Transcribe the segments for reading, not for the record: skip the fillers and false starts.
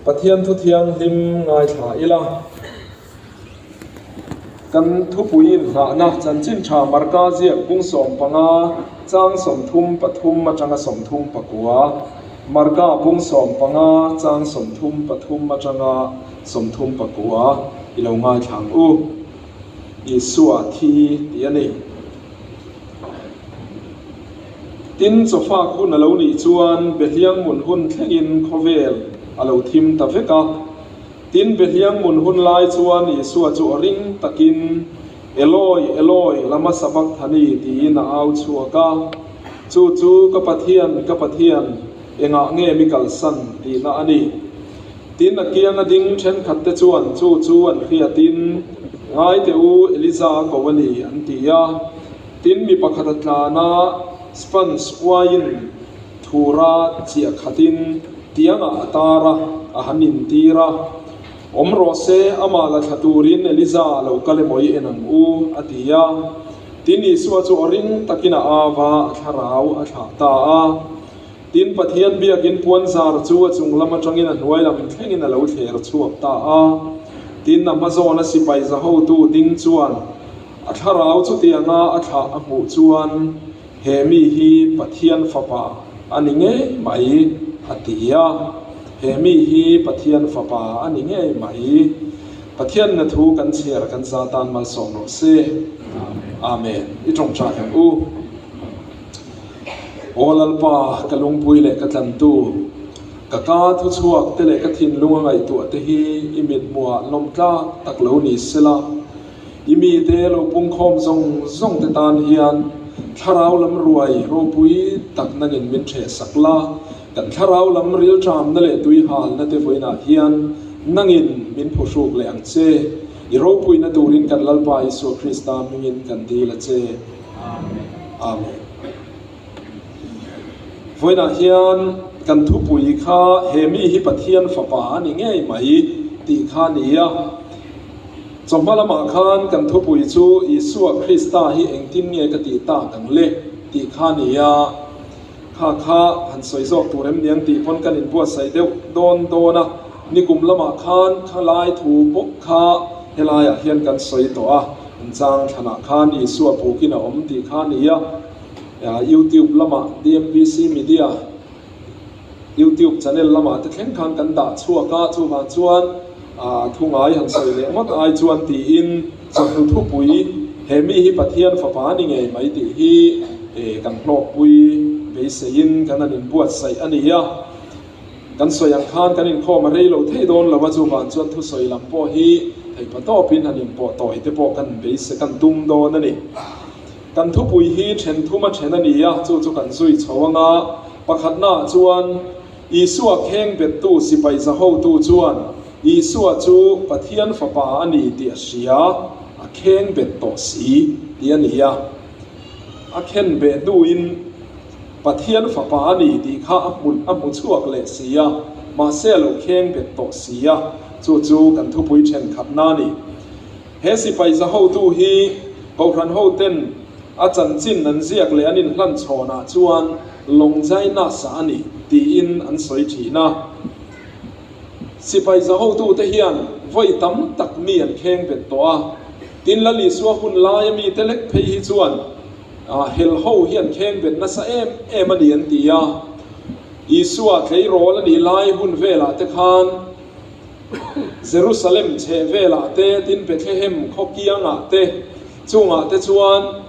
Pathian thu thianghlim ngaithla ila. Kan thupui inhnahna chanchin tha Marka ziak bung 15 chang 33 atanga 34, Marka bung 15 chang 33 atanga 34 i lo ngaithla ang u. Isua thi tih a ni. Tin, chawfak hun a lo nih chuan Behliangmun hun thlengin khawvel a lo thim ta vek a. Tin, Behliangmun hun lai chuan Isua chu aw ring takin, Eloi, Eloi, lama sabakthani? tiin a au chhuak a. Chu chu, Ka Pathian, ka Pathian, engah nge mi kalsan? tihna a ni. Tin, a kianga ding thenkhatte chuan chu chu an hriatin, Ngai teh u, Eliza a ko a ni, an ti a. Tin, mi pakhat a tlan a, sponge uaiin thura chiah khatin tiangah a tar a, a han intir a. Awm rawh se, amah la thla turin Eliza a lo kal emaw i en ang u, a ti a. Tin, Isua chu aw ring takin a au a, a thlarau a thlah ta a. Tin, Pathian biakin puanzar chu a chung lam atangin a hnuai lam thlengin a lo thler chhuak ta a. Tin, a hmazawna sipai za hotu ding chuan a thlarau chutianga a thlah a hmuh chuan, He mi hi Pathian Fapa a ni ngei mai, a ti a. He mi hi Pathian Fapa a ni ngei mai. Pathian na thu kan chhiar kan za tan malsawm rawh se. Amen. I tawngtai ang u. Aw Lalpa, ka lungpui leh ka tlantu, ka ka thuchhuak te leh ka thinlung a ngaihtuah te hi i mithmuhah lawm tlak tak lo ni sela, i mite lo pungkhawm zawng zawng te tan hian thlarau lam ruai ropui tak nangin min ṭheh sak la, kan thlarau lam rilṭamna leh tuihalna te vawiinah hian nangin min phuhruk leh ang che. I ropuina turin kan Lalpa Isua Krista hmingin kan dil a che. Amen. Vawiinah hian kan thupui kha he mi hi Pathian fapa a ni ngei mai tih kha a ni a. Chawhma lamah khan kan thupui chu Isua Krista hi engtin nge ka tih tak ang le tih kha a ni a. Kha kha han sawi zawk tur em niang tih pawn kan inbuatsaih deuh dawn dawn a. Nikum lamah khan khalai thu bawk kha helaiah hian kan sawi tawh a. An chang thlanah khan Isua pukin a awm tih kha a ni a, YouTube lamah DMPC Media YouTube channel lamah te thleng khan kan dah chhuak a, chuvang chuan thu ngai han sawi leh ngawt ai chuan tiin chawhnu thupui he mi hi Pathian fapa a ni ngei mai tih hi kan hlawkpui beiseiin kan han inbuatsaih a ni a. Kan sawi ang khan kan inkhawm a rei lo thei dawn lo a, chuvang chuan thusawi lam pawh hi theihpa tawpin han inpawh tawi te pawh kan beisei kan tum dawn a ni. Kan thupui hi then thum a then a ni a, chu chu kan zui chho ang a, pakhatnaah chuan Isua kheng bettu sipai za hotu chuan Isua chu Pathian fapa a ni tih a hria, a kheng bet tawh si tih a ni a, a khen beh hnuin Pathian fapa a ni tih kha a hmun a hmu chhuak leh si a, mahse a lo kheng bet tawh si a, chu chu kan thupui thenkhatna a ni. He sipai za hotu hi Kohhran hoten a chanchin an ziak leh an inhlan chhawnah chuan Longinus-a a ni tiin an sawi thin a. Sipai za hotute hian vawi tam tak mi an kheng bet tawh a, tin Lal Isua hun laia mite lek phei hi chuan Hel ho hian kheng bet nasa em em a ni an ti a. Isua tleirawl a nih lai hun velah te khan Jerusalem chheh velah te, tin Bethlehem khaw kiangah te chungah te chuan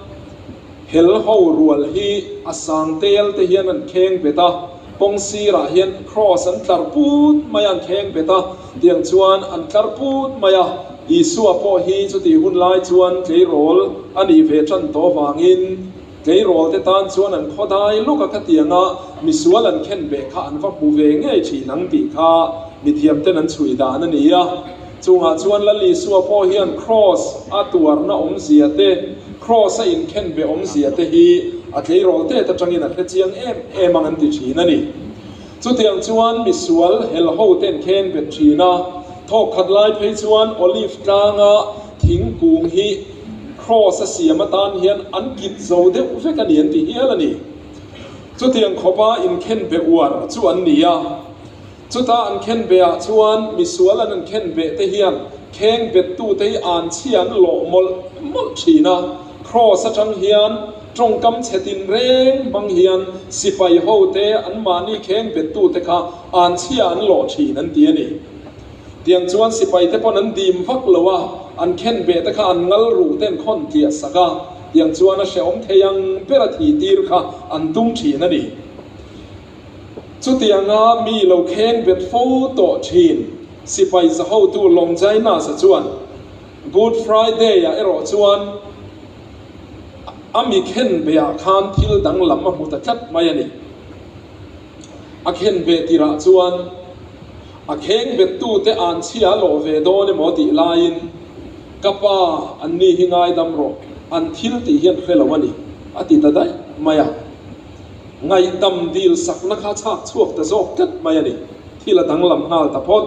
hel ho rual hi a sang tel te hian an kheng bet a, kawng sirah hian kraws an tlar put mai a an kheng bet a, tiang chuan an tlar put mai a. Isua pawh hi chutih hun lai chuan tleirawl a nih ve tan tawh avangin tleirawl te tan chuan an khawdai lawk a khatianga misual an khen beh kha an va hmu ve ngei thin ang tih kha mithiam ten an chhui dan a ni a. Chungah chuan Lal Isua pawh hian kraws a tuarna awmzia te, kraws a inkhen beh awmzia te hi a tleirawl tet atangin a hre chiang em em ang an ti thin a ni. Chutiang chuan misual hel ho ten khen bet thin a, thawk khat lai phei chuan Olive tlanga thingkung hi kraws a siam atan hian an kit zo deuh vek a ni an ti hial a ni. Chutiang khawpa inkhen be uar chu an ni a. Chuta an khenbehah chuan misual an an khenbeh te hian kheng bettute hi an chhia an lawh mawlh mawlh thin a. Kraws atang hian tawngkam chhe tinreng hmang hian sipai hote anmahni kheng bettute kha an chhia an lawh thin an ti a ni. Tiang chuan sipai te pawn an dim vak lo a, an khenbeh te kha an ngal ruh ten khawn tliah sak a, tiang chuan a hrehawm thei ang ber a thi tir kha an tum thin a ni. Chutianga mi lo kheng bet fo tawh thin sipai zahotu Longinus-a chuan Good Friday-ah erawh chuan a mi khenbehah khan thil danglam a hmu ta tlat mai a ni. A khenbeh tirah chuan a kheng bettute an chhia a lawh ve dawn emaw tih laiin, Ka pa, anni hi ngaidam rawh, an thil tih hian hre lo a ni, a ti ta daih mai a. Ngaihdam dil sakna kha chhak chhuak ta zawk tlat mai a ni. Thil a danglam nghal ta phawt.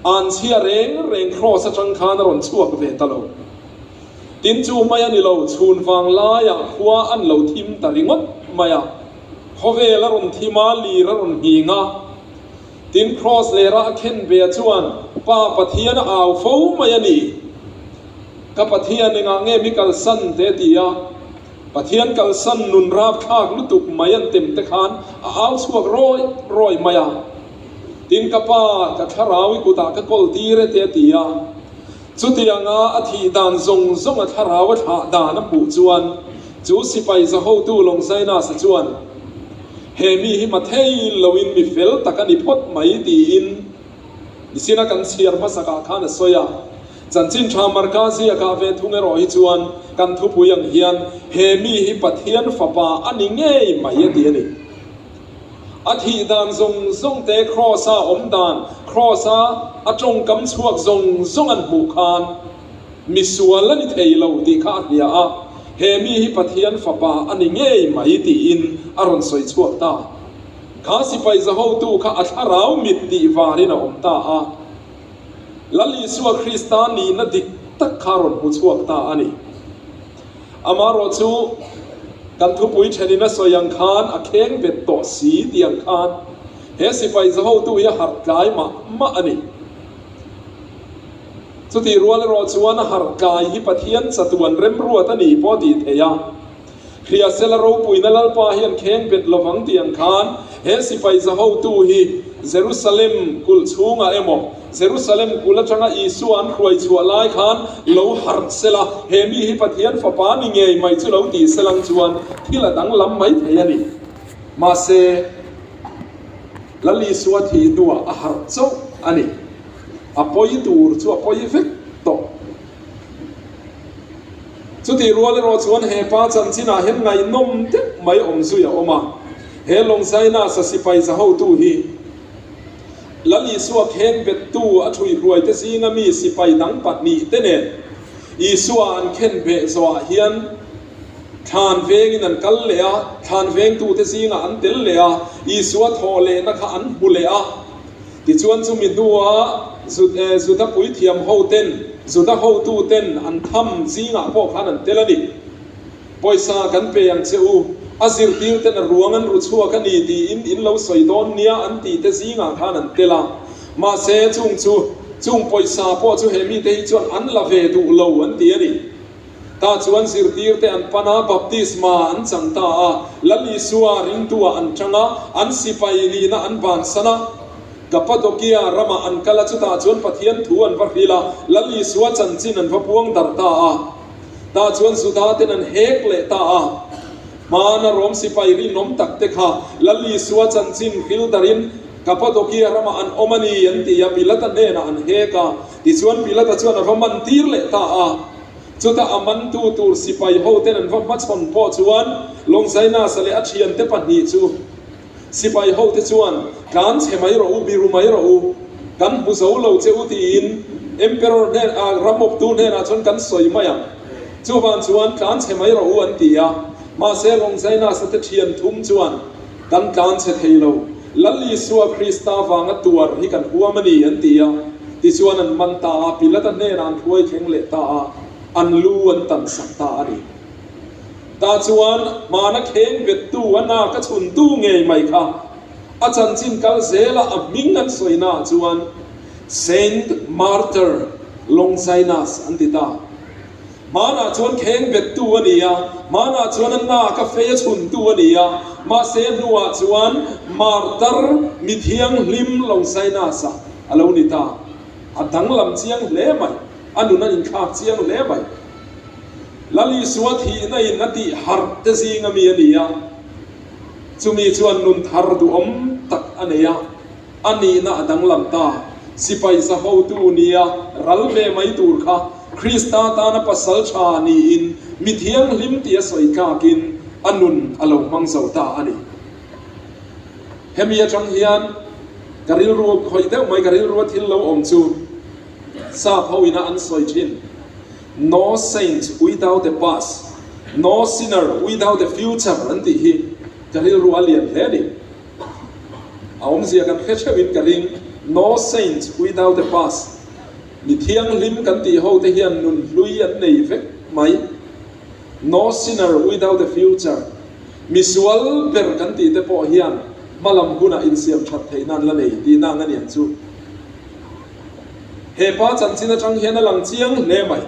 An chhia reng reng kraws atang khan a rawn chhuak ve ta lo. Tin chu mai a ni lo, chhun vang laiah khua an lo thim ta ringawt mai a. Khawvel a rawn thim a, lir a rawn nghing a. Tin kraws lera a khen ve chuan Pa Pathian a au fo mai a ni. Ka Pathian engah nge mi kalsan te a ti a. Pathian kalsan nun rapthlak lutuk mai an tem te khan a au chhuak rawi rawi mai a. Tin ka pa, ka thlarau i kutah ka kawl tir e te a ti a. Chutianga a thih dan zawng zawng a thlarau a thlah dan a hmuh chuan chu sipai zahotu Longinus-a chuan, He mi hi mathei loin mi fel tak a ni phawt mai tiin Nisina kan chhiar hmasakah khan a sawi a. Chanchin tha Marka ziakah ve thung erawh hi chuan kan thupui ang hian he mi hi Pathian fapa a ni ngei mai a ti a ni. A thih dan zawng zawng te Kraws-a awm dan, Kraws-a a tawngkam chhuak zawng zawng an hmuh khan misual a ni thei lo tih kha a hria a, he mi hi Pathian fapa a ni ngei mai tiin a rawn sawi chhuak ta. Kha sipai zahotu kha a thlarau mit tih varin a awm ta a. Lal Isua Krista nihna dik tak kha rawn hmu chhuak ta a ni. Amaherawh chu kan thupui thenin a sawi ang khan a kheng bet tawh si tih ang khan he sipai zahotu hi a harh tlai mah mah a ni. Chutih rual erawh chuan a harh tlai hi Pathian chatuan remruat a ni pawh tih theih a. Hriasela ropuina Lalpa hian kheng bet lovang tih ang khan he sipai zahotu hi Jerusalem kulh chhungah emaw, Jerusalem kulh atanga Isua an hruai chhuah lai khan lo harh sela, he mi hi Pathian fapa ni ngei mai chu lo tih selang chuan thil a danglam mai thei a ni. Mahse, Lal Isua thih hnuah a harh chauh a ni. A pawi tur chu a pawi vek tawh. Chutih rual erawh chuan he pa chanchinah hian ngaihnawm deuh mai awm zui a awm a. He Longzainasa sipai zahotu hi Lal Isua kheng bettu a ṭhuihruaite zinga mi sipai dang pahnihte nen Isua an khen beh zawhah hian thlan vengin an kal leh a, thlan vengtute zingah an tel leh a, Isua thawh lehna kha an hmu leh a. Tichuan chumi hnuah Juda puithiam hoten, Juda hotuten an tham zingah pawh khan an tel a ni. Pawisa kan pe ang che u, a zirtirten a ruang an ru chhuak a ni tiin in lo sawi dawn nia an tih te zingah khan an tel a. Mahse chung chu, chung pawisa pawh chu he mite hi chuan an la ve duh lo an ti a ni. Tah chuan zirtirte an pan a, baptisma an chang ta a, Lal Isua ringtu-ah an tang a, an sipai nihna an bansan a. Kapadokia ramah an kal a, chutah chuan Pathian thu an va hril a, Lal Isua chanchin an va puang darh ta a. Tah chuan Juda-ten an hek leh ta a. Hmana Rom sipai rinawm takte kha Lal Isua chanchin hril darhin Kapadokia ramah an awm a ni an ti a, Pilata hnenah an hek a. Tichuan Pilata chuan a va mantir leh ta a. Chuta a mantu tur sipai hoten an va hmachhawn pawh chuan Longinus-a leh a thiante pahnih chu sipai hote chuan, Tlan chhe mai rawh u, biru mai rawh u, kan hmu zo lo che u tiin Emperor hnen ah ramawptu hnenah chuan kan sawi mai ang. Chuvang chuan tlan chhe mai rawh u an ti a. Mahse Longinus-a te thian thum chuan, Kan tlan chhe thei lo. Lal Isua Krista vanga tuar hi kan huam a ni, an ti a. Tichuan an man ta a, Pilata hnenah an hruai thleng leh ta a, an lu an tan sak ta a ni. Tah chuan hmana kheng bettu, a nak a chhuntu ngei mai kha. A chanchin kal zela a hming an sawina ah chuan Saint Martyr Longinus an ti ta. Hmanah chuan kheng bettu a ni a, hmanah chuan a nak a fei a chhuntu a ni a, mahse hnuah chuan Martyr mi thianghlim Longinus-a a lo ni ta. A danglam chiang hle mai, a nun a inthlak chiang hle mai. Lal Isua thihna in a tih harh te zinga mi a ni a, chumi chuan nun thar duhawm tak a nei a, a nihna a danglam ta. Sipai za hotu nia ral ve mai tur kha Krista tana pasal tha niin mi thianghlim tih a sawi tlakin a nun a lo hmang zo ta a ni. Hemi atang hian ka rilru khawih deuh mai, ka rilrua thil lo awm chu sap ho ina an sawi thin, No saint without a past, no sinner without a future an tih hi ka rilru a lian hle a ni. A awmzia kan hre theuhin ka ring, No saint without a past, mi thianghlim kan tih ho te hian nun hlui an nei vek mai, No sinner without a future, mi sual ber kan tih te pawh hian hmalam hunah insiam that theihna an la nei tihna ang a niang chu. He pa chanchin atang hian a lang chiang hle mai.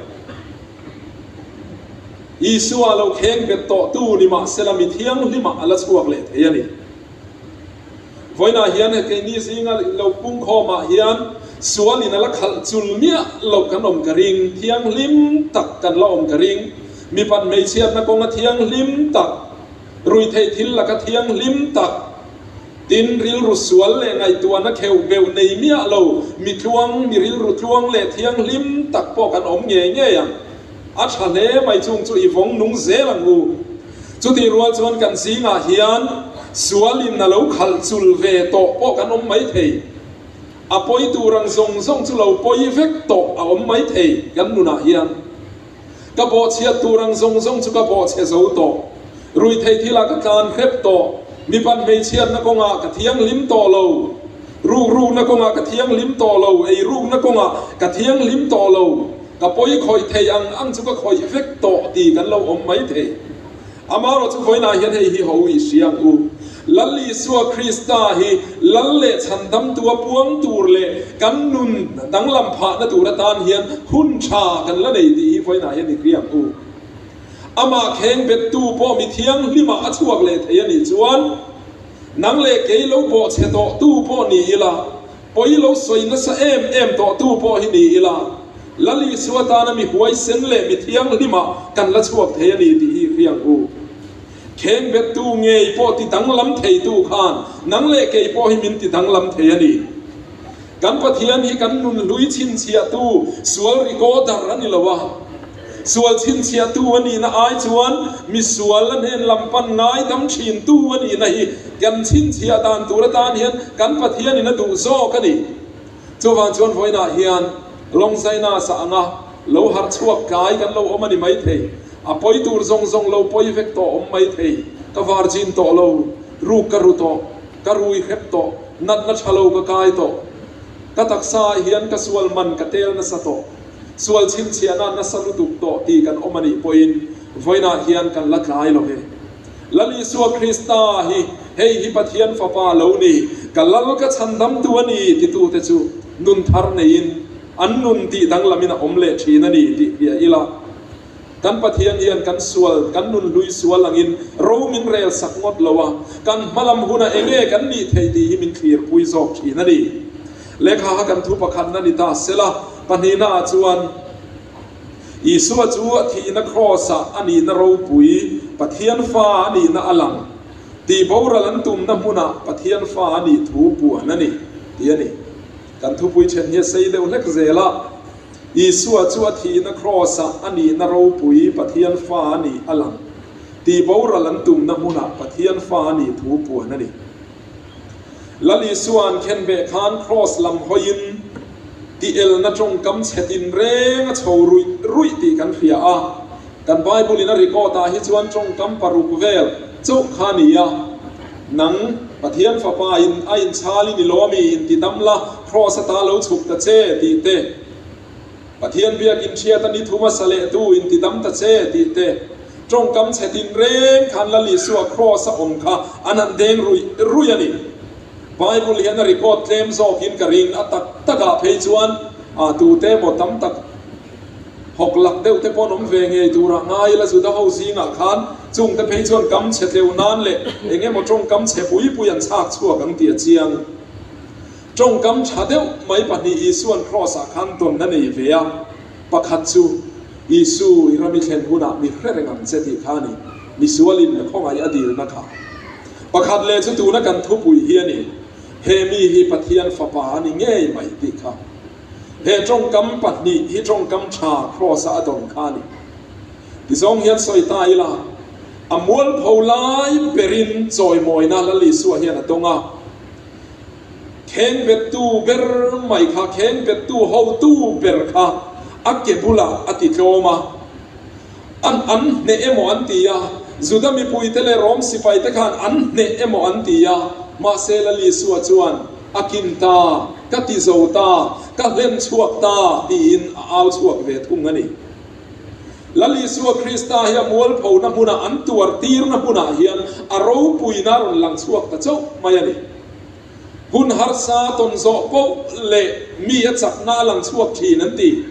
Isua lo kheng bet tawhtu ni mahsela mi thianghlimah a la chhuak leh thei a ni. Vawiinah hian he keini zinga lo pungkhawmah hian sualin a la khalh chul miah loh kan awm ka ring, thianghlim tak kan la awm ka ring. Mipat hmeichhiatna kawnga thianghlim tak, ruihtheih thil laka thianghlim tak, Tin, rilru sual leh ngaihtuahna kheuh beuh nei miah lo, mi tluang, mi rilru tluang leh thianghlim tak pawh kan awm ngei ngei ang. A tha hle mai chung chu i vawng nung zel ang u. Chutih rual chuan kan zingah hian sualin a lo khalh chul ve tawh pawh kan awm mai thei. A pawi tur ang zawng zawng chu lo pawi vek tawh a awm mai thei kan nunah hian. Ka bawhchhiat tur ang zawng zawng chu ka bawhchhe zo tawh. Ruihtheih thilah ka tlan hrep tawh. Mipat hmeichhiatna kawngah ka thianghlim tawh lo. Rukrukna kawngah ka thianghlim tawh lo. Eirukna kawngah ka thianghlim tawh lo. Ka pawi khawih thei ang ang chu ka khawih vek tawh tih kan lo awm mai thei. Amaherawh chu vawiinah hian hei hi ho i hria ang u. Lal Isua Krista hi Lal leh Chhandamtua puang tur leh kan nun danglam phahna tur atan hian hun tha kan la nei tih hi vawiinah hian i hria ang u. Amah kheng bettu pawh mi thianghlimah a chhuak leh thei a nih chuan nang leh kei lo bawhchhe tawhtu pawh ni ila, Pawi lo sawi nasa em em tawhtu pawh hi ni ila, Lal Isua tana mi huaisen leh mi thianghlimah kan la chhuak thei a ni tih hi hria ang u. Kheng bettu ngei pawh ti danglam theitu khan nang leh kei pawh hi min ti danglam thei a ni. Kan Pathian hi kan nun hlui chhinchhiahtu sual recorder a ni lo a. Sual chhinchhiahtu a nihna ai chuan misual a hnen lam pan ngaidam thintu a nihna hi kan chhinchhiah dan tur atan hian kan Pathianin a duh zawk a ni. Chuvang chuan vawiinah hian Lawngzaina sa anga lo harh chhuak tlai kan lo awm a ni maithei. A pawi tur zawng zawng lo pawi vek tawh awm maithei. Ka virgin tawh lo, ruk ka ru tawh, ka rui hrep tawh, natna tha lo ka kai tawh. Ka taksa ah hian ka sual man ka tel nasa tawh. Sual chhinchhiahna nasa lutuk tawh tih kan awm a nih pawhin vawiinah hian kan la tlai lo ve. Lal Isua Krista hi hei hi Pathian Fapa lo ni, ka Lal ka chhandamtu a ni titute chu nun thar neiin an nun tih danglamin a awm leh thin a ni tih hria ila. Kan Pathian hian kan sual, kan nun hlui sual angin ro min rel sak ngawt lo a, kan hmalam hunah enge kan nih theih tih hi min thlirpui zawk thin a ni. Lehkha kha kan thu pakhatna ni ta sela, pahnihnaah chuan Isua chu a thihna kraws-ah a nihna ropui, Pathian fa a nihna a lang, tih boral an tumna hmunah Pathian fa a nih thu puan a ni, tih a ni. Kan thupui then hi a sei deuh hlek zel a, Isua chu a thihna kraws-ah a nihna ropui, Pathian fa a nih a lang, tih boral an tumna hmunah Pathian fa a nih thu puan a ni. Lal Isua an khen beh khan kraws lam hawiin ti elna tawngkam chhe tinreng a chho ruih ruih tih kan hria a. Kan Bible-in a record-ah hi chuan tawngkam paruk vel chauh kha a ni a. Nang, Pathian Fapa in a inchhal i ni lo ami inti dam la, kraws ata lo chhuk ta che tih te, Pathian biakin hriat a ni thu hmasa leh tu inti dam ta che tih te, tawngkam chhe tinreng khan Lal Isua kraws a awm kha an han deng ruih ruih a ni. Bible hian a record tlem zawkin ka ring, a tak takah phei chuan ah tute emaw tam tak hawk lak deuh te pawh an awm ve ngei turah ngai ila Juda ho zingah khan chungte phei chuan kam chhe tleuh nan leh eng emaw tawngkam chhe pui pui an chhak chhuak ang tih a chiang. Tawngkam tha deuh mai pahnih Isua'n Kraws ah khan tawn a nei ve a, pakhat chu, Isu i ram i thlen hunah mi hre reng ang che tih kha a ni, misualin a khawngaih a dilna kha. Pakhat leh chu tuna kan thupui hi a ni, he mi hi Pathian fapa a ni ngei mai tih kha. He tawngkam pahnih hi tawngkam tha Kraws-a a dawn kha a ni. Tizawng hian sawi ta ila, a mualpho lai berin chawimawina Lal Isua hian a dawng a. Kheng bettu ber mai kha, kheng bettu hotu ber kha a ke bulah a ti tlawm a. An an hneh emaw an ti a, Juda mipuite leh Rom sipaite khan an hneh emaw an ti a, mahse Lal Isua chuan, A kin ta, ka ti zo ta, ka hlen chhuak ta, tiin a au chhuak ve thung a ni. Lal Isua Krista hi a mualphona hmunah an tuar tirna hmunah hian a ropuina a rawn lang chhuak ta chauh mai a ni. Hun harsa tawn zawh poh leh mi a chakna a lang chhuak thin an ti.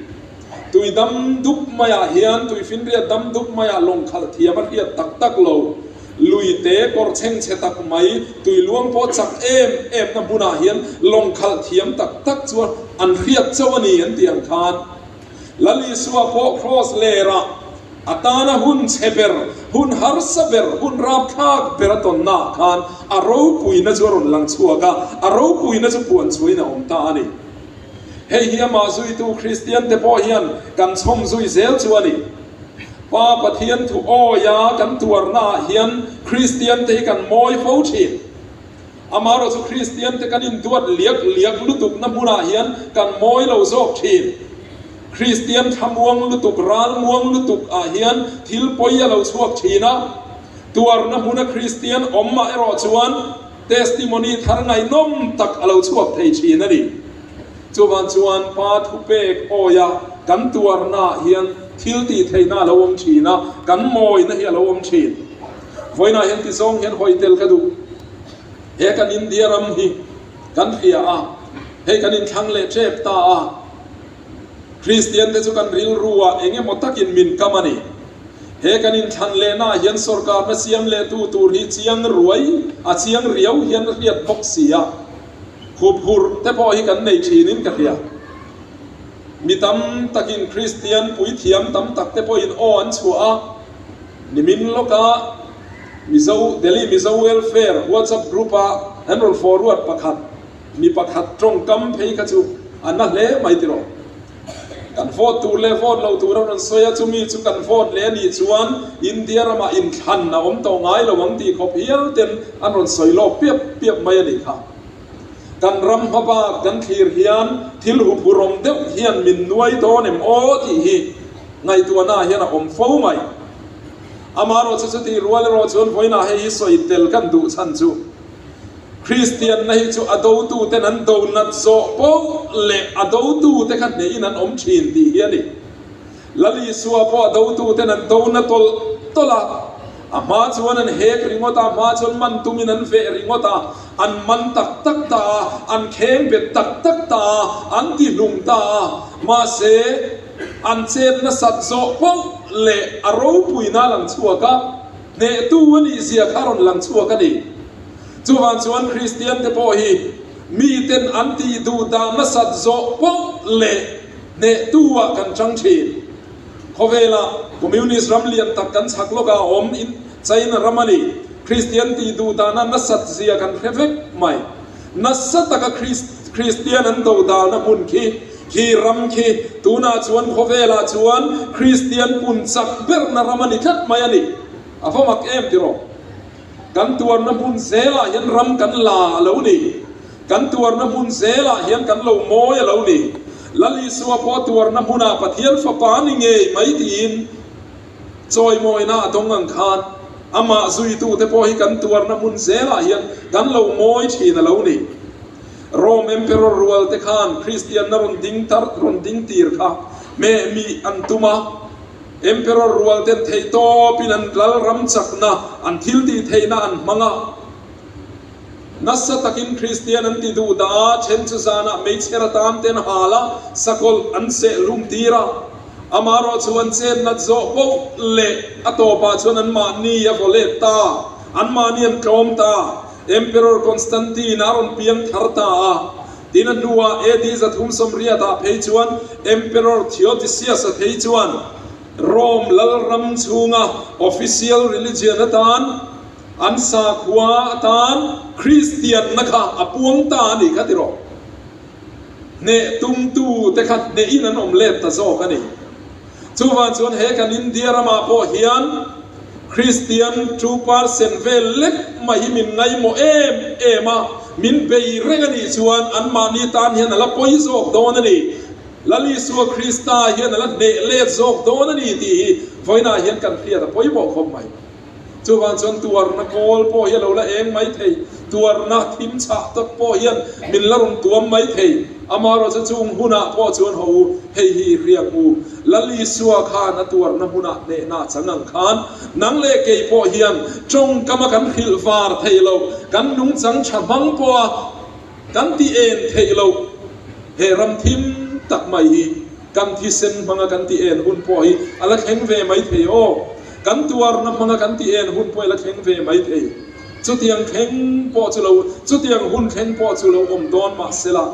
Tui dam dup maiah hian tuifinriat dam dup maiah lawng khalh thiam a hriat tak tak lo. Lui te kawr chhengchhe tak mai, tui luang pawh chak em em na hmunah hian lawng khalh thiam tak tak chuan an hriat chauh a ni an tih ang khan. Lal Isua pawh Kraws lerah a tana hun chhe ber, hun harsa ber, hun rapthlak ber a tawnnaah khan a ropuina chu a rawn lang chhuak a, a ropuina chu puan chhuahin a awm ta a ni. Hei hi amah zuitu Kristiante pawh hian kan chhawm zui zel chu a ni. Pa Pathian thu awia kan tuarnaah hian Kristiante hi kan mawi fo thin. Amaherawh chu Kristian te kan induat liak liak lutuk na hmunah hian kan mawi lo zawk thin. Kristian thlamuang lutuk, ralmuang lutuk ah hian thil pawi a lo chhuak thin a. Tuarna hmuna Kristian awm mah erawh chuan testimony thar ngaihnawm tak a lo chhuak thei thin a ni. Chuvang chuan Pa thupek awia kan tuarna ah hian thil tih theihna a lo awm thin a, kan mawina hi a lo awm thin. Vawiinah hian tizawng hian hawi tel ka duh. He kan India ram hi kan hria a, hei kan inthlang leh tep ta a. Kristian te chu kan rilru ah eng emaw takin min kam a ni. He kan inthlan lehna ah hian sawrkarna siam leh tu tur hi chiang ruai a chiang riau hian a hriat bawk si a. Hup hurh te pawh hi kan nei thinin ka hria. Mi tam takin Kristian puithiam tam tak te pawhin aw an chhuah a. Nimin lawka Mizo Delhi Mizo Welfare WhatsApp group a an rawn forward pakhat mi pakhat tawngkam phei kha chu a na hle mai tiraw. Kan vote tur leh vote lo tur a rawn sawi a, chumi chu kan vote leh a nih chuan India ramah inthlan a awm tawh ngai lo ang tih khawp hial ten an rawn sawi lawk piap piap mai a nih kha. Kan ram hma bak kan thlir hian thil huphurhawm deuh hian min nuai dawn em aw tih hi Ngaihtuahna hian a awm fo mai. Amaherawh chu chutih rual erawh chuan vawiinah hei hi sawi tel kan duh chhan chu Kristianna hi chu a dotuten an do nat zawh poh leh a dotute kha hnehin an awm thin tih hi a ni. Lal Isua pawh a dotuten an do na tawlh tawlh a, a hma chuan an hek ringawt a, a hma chuan man tumin an veh ringawt a, an man tak tak ta a, an kheng bet tak tak ta a, an ti hlum ta a, mahse, An chet nasat zawh poh leh a ropuina a lang chhuak a, hnehtu a nih zia kha a rawn lang chhuak a ni. Chuvang chuan Kristiante pawh hi miten an tih duh dan nasat zawh poh leh hnehtu ah kan chang thin. Khawvela Communist ram lian tak kan chhak lawkah a awm in China ram a ni. Kristian tih duh dana nasat zia kan hre vek mai. Nasa taka Kristian an do dalna hmun khi, khi ram khi tunah chuan khawvelah chuan Kristian pun chak berna ram a ni tlat mai a ni. A va mak em tiraw? Kan tuarna hmun zelah hian ram kan la a lo ni. Kan tuarna hmun zelah hian kan lo mawi a lo ni. Lal Isua pawh tuarna hmunah Pathian Fapa ni ngei mai tiin Chawimawina a dawng ang khan amah zuitute pawh hi kan tuarna hmun zelah hian kan lo mawi thin a lo ni. Rome Emperor rualte khan Kristianna rawn ding tar rawn ding tir kha hmeh mih an tum a. Emperor rualten theihtawpin an lal ram chakna, an thiltih theihna an hmang a. Nasa takin Kristian an ti duh dah a, then chu zanah meichher atan ten hal a, sakawlh an seh hlum tir a. Amaherawh chu an chet nat zawh poh leh a tawpah chuan anmahni a vaw let ta, anmahni an tlawm ta. Emperor Constantine a rawn piang thar ta a, tin a hnuah AD 380 ah phei chuan Emperor Theodosius a phei chuan Rome lalram chhunga official religion atan an sakhua atan Kristianna kha a puang ta a nih kha ti rawh. Hneh tumtu te kha hnehin an awm let ta zawk a ni. Chuvang chuan he kan India ramah pawh hian Kristian 2% vel lek mai hi min ngaihmawh em em a, min bei reng a nih chuan anmahni tan hian a la pawi zawk dawn a ni. Lal Isua Krista hian a la hneh let zawk dawn a ni tih hi vawiinah hian kan hriat a pawimawh khawp mai. Chuvang chuan tuarna kawl pawh hi a lo la eng mai thei, tuarna thim chhah tak pawh hian min la rawn tuam mai thei. Amaherawh chu chung hunah pawh chuan haw u, hei hi i hriak u. Lal Isua khan a tuarna hmunah hnehna a chang ang khan nang leh kei pawh hian tawngkama kan hrilh var thei lo, kan nungchang tha hmang pawha kan ti en theih loh he ram thim tak mai hi kan thisen hmanga kan ti en hun pawh hi a la thleng ve mai thei aw. Kan tuarna hmanga kan ti en hun pawh hi a la thleng ve mai thei. Chutiang thleng pawh chu lo, chutiang hun thleng pawh chu lo awm dawn mah sela,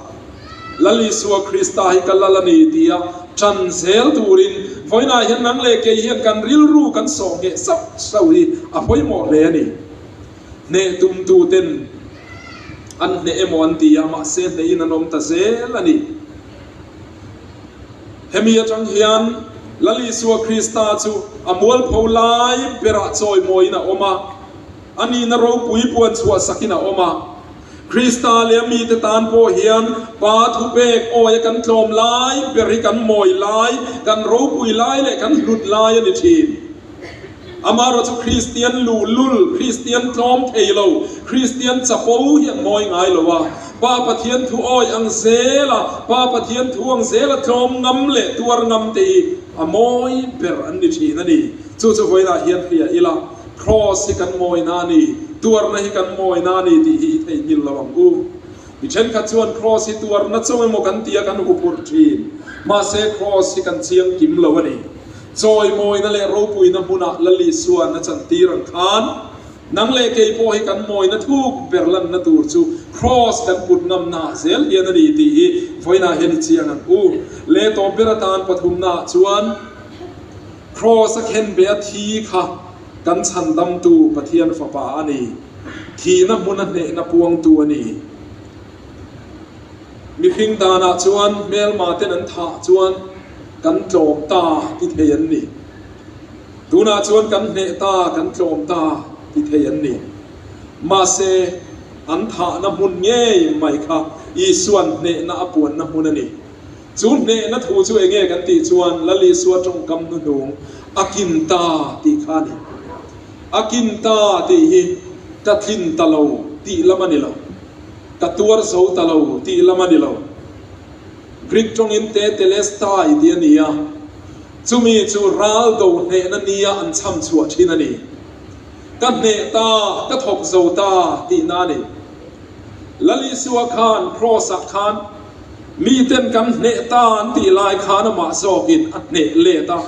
Lal Isua Krista hi ka lal a ni tia ṭan zel turin vawiinah hian nang leh kei hian kan rilru kan sawh ngheh sauh sauh hi a pawimawh hle a ni. Hneh tumtuten an hneh emaw an ti a, mahse hnehin an awm ta zel a ni. Hemi atang hian Lal Isua Krista chu a mualpho lai berah chawimawiin a awm a, a nihna ropui puan chhuah sakin a awm a. Krista leh a mite tan pawh hian Pa thupek awia kan tlawm lai ber hi kan mawi lai, kan ropui lai leh kan hlut lai a ni thin. Amaherawh chu Kristian luhlul, Kristian tlawm thei lo, Kristian chapo hi an mawi ngai lo a. Pa Pathian thu awi ang zela, Pa Pathian thu ang zela tlawm ngam leh tuar ngam te hi a mawi ber an ni thin a ni. Chu chu vawiinah hian hria ila, Kraws hi kan mawina a ni, tuarna hi kan mawina a ni tih hi i theihnghilh lo ang u. Mi thenkhat chuan Kraws hi tuarna chauh emaw kan tia kan huphurh thin. Mahse Kraws hi kan chiang kim lo a ni. Chawimawina leh ropuina hmunah Lal Isua'n a chantir ang khan, nang leh kei pawh hi kan mawina thuk ber lanna tur chu Kraws kan put ngamnaah zel hian a ni tih hi vawiinah hian i chiang ang u. Leh tawp ber atan pathumnaah chuan Kraws a khen be a thi kha kan chhandamtu Pathian Fapa a ni. Thihna hmuna hnehna puangtu a ni. Mihring danah chuan hmelma ten an thah chuan kan tlawm ta ti thei an ni. Tunah chuan kan hneh ta, kan tlawm ta ti thei an ni. Mahse, an thahna hmun ngei mai kha Isua'n hnehna a puanna hmun a ni. Chu hnehna thu chu enge kan tih chuan Lal Isua tawngkam hnuhnung a kin ta tih kha a ni. A kin ta tih hi ka tlin ta lo tih lam a ni lo. Ka tuar zo ta lo tih lam a ni lo. Greek tawngin tetelestai tih a ni a, chumi chu ral do hnehna nia an chham chhuah thin a ni. Ka hneh ta, ka thawk zo ta tihna a ni. Lal Isua khan Kraws-ah khan miten kan hneh ta an tih lai khan amah zawkin a hneh let a.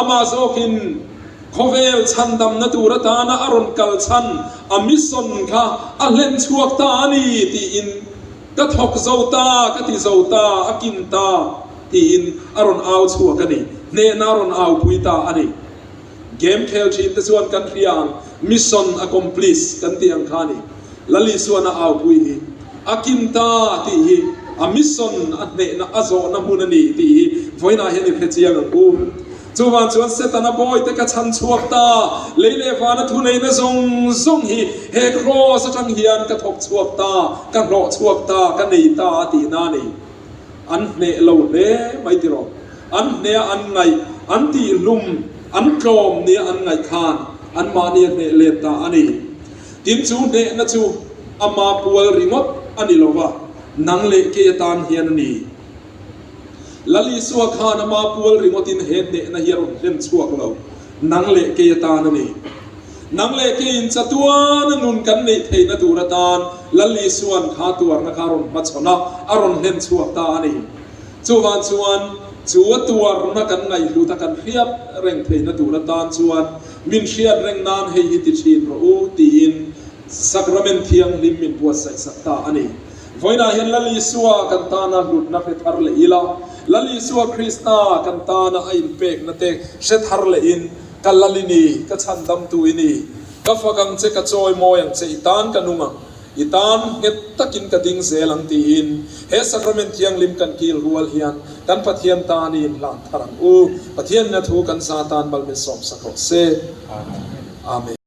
Amah zawkin Khawvel chhandamna tur atana a rawn kal chhan a mission kha a hlen chhuak ta a ni tiin ka thawk zo ta, ka ti zo ta, a kin ta tiin a rawn au chhuak a ni. Hnehna a rawn aupui ta a ni. Game khel thin te chuan kan hria ang, mission accomplish kan tih ang kha a ni. Lal Isuan a aupui hi a kin ta tih hi a mission a hnehna a zawhna hmun a ni tih hi vawiinah hian i hre chiang ang u. Chuvang chuan Setana bawite ka chhan chhuak ta, lei leh vana thuneihna zawng zawng hi he kraws atang hian ka thawk chhuak ta, ka hlawh chhuak ta, ka nei ta a tihna a ni. An hneh lo hle mai tiraw? An hneh a an ngaih, an tihhlum, an tlawm nia an ngaih khan anmahni a hneh let ta a ni. Tin chu hnehna chu ama pual ringawt a ni lo va, nang leh kei atan hian a ni. Lal Isua khan ama pual ringawtin he hnehna hi a rawn hlen chhuak lo, nang leh kei atan a ni. Nang leh keiin chatuana nun kan neih theihna tur atan Lal Isua'n kha tuarna kha a rawn hmachhawn a, a rawn hlen chhuak ta a ni. Chuvang chuan chu a tuarna kan ngaihhlut a kan hriat reng theihna tur atan chuan min hriat reng nan hei hi ti thin rawh u tiin Sacrament Thianghlim min buatsaih sak ta a ni. Vawiinah hian Lal Isua kan tana hlutna hre thar leh ila, Lal Isua Krista kan tana a inpekna te hre thar lehin, Ka Lal i ni, ka chhandamtu i ni, ka fak ang che, ka chawi mawi ang che, i tan ka nung ang, i tan nghet takin ka ding zel ang tiin he Sacrament Thianghlim kan kil rual hian kan Pathian tan i inhlan thar ang u. Pathian ina thu kan za tan mal min sawmsak rawh se. Amen.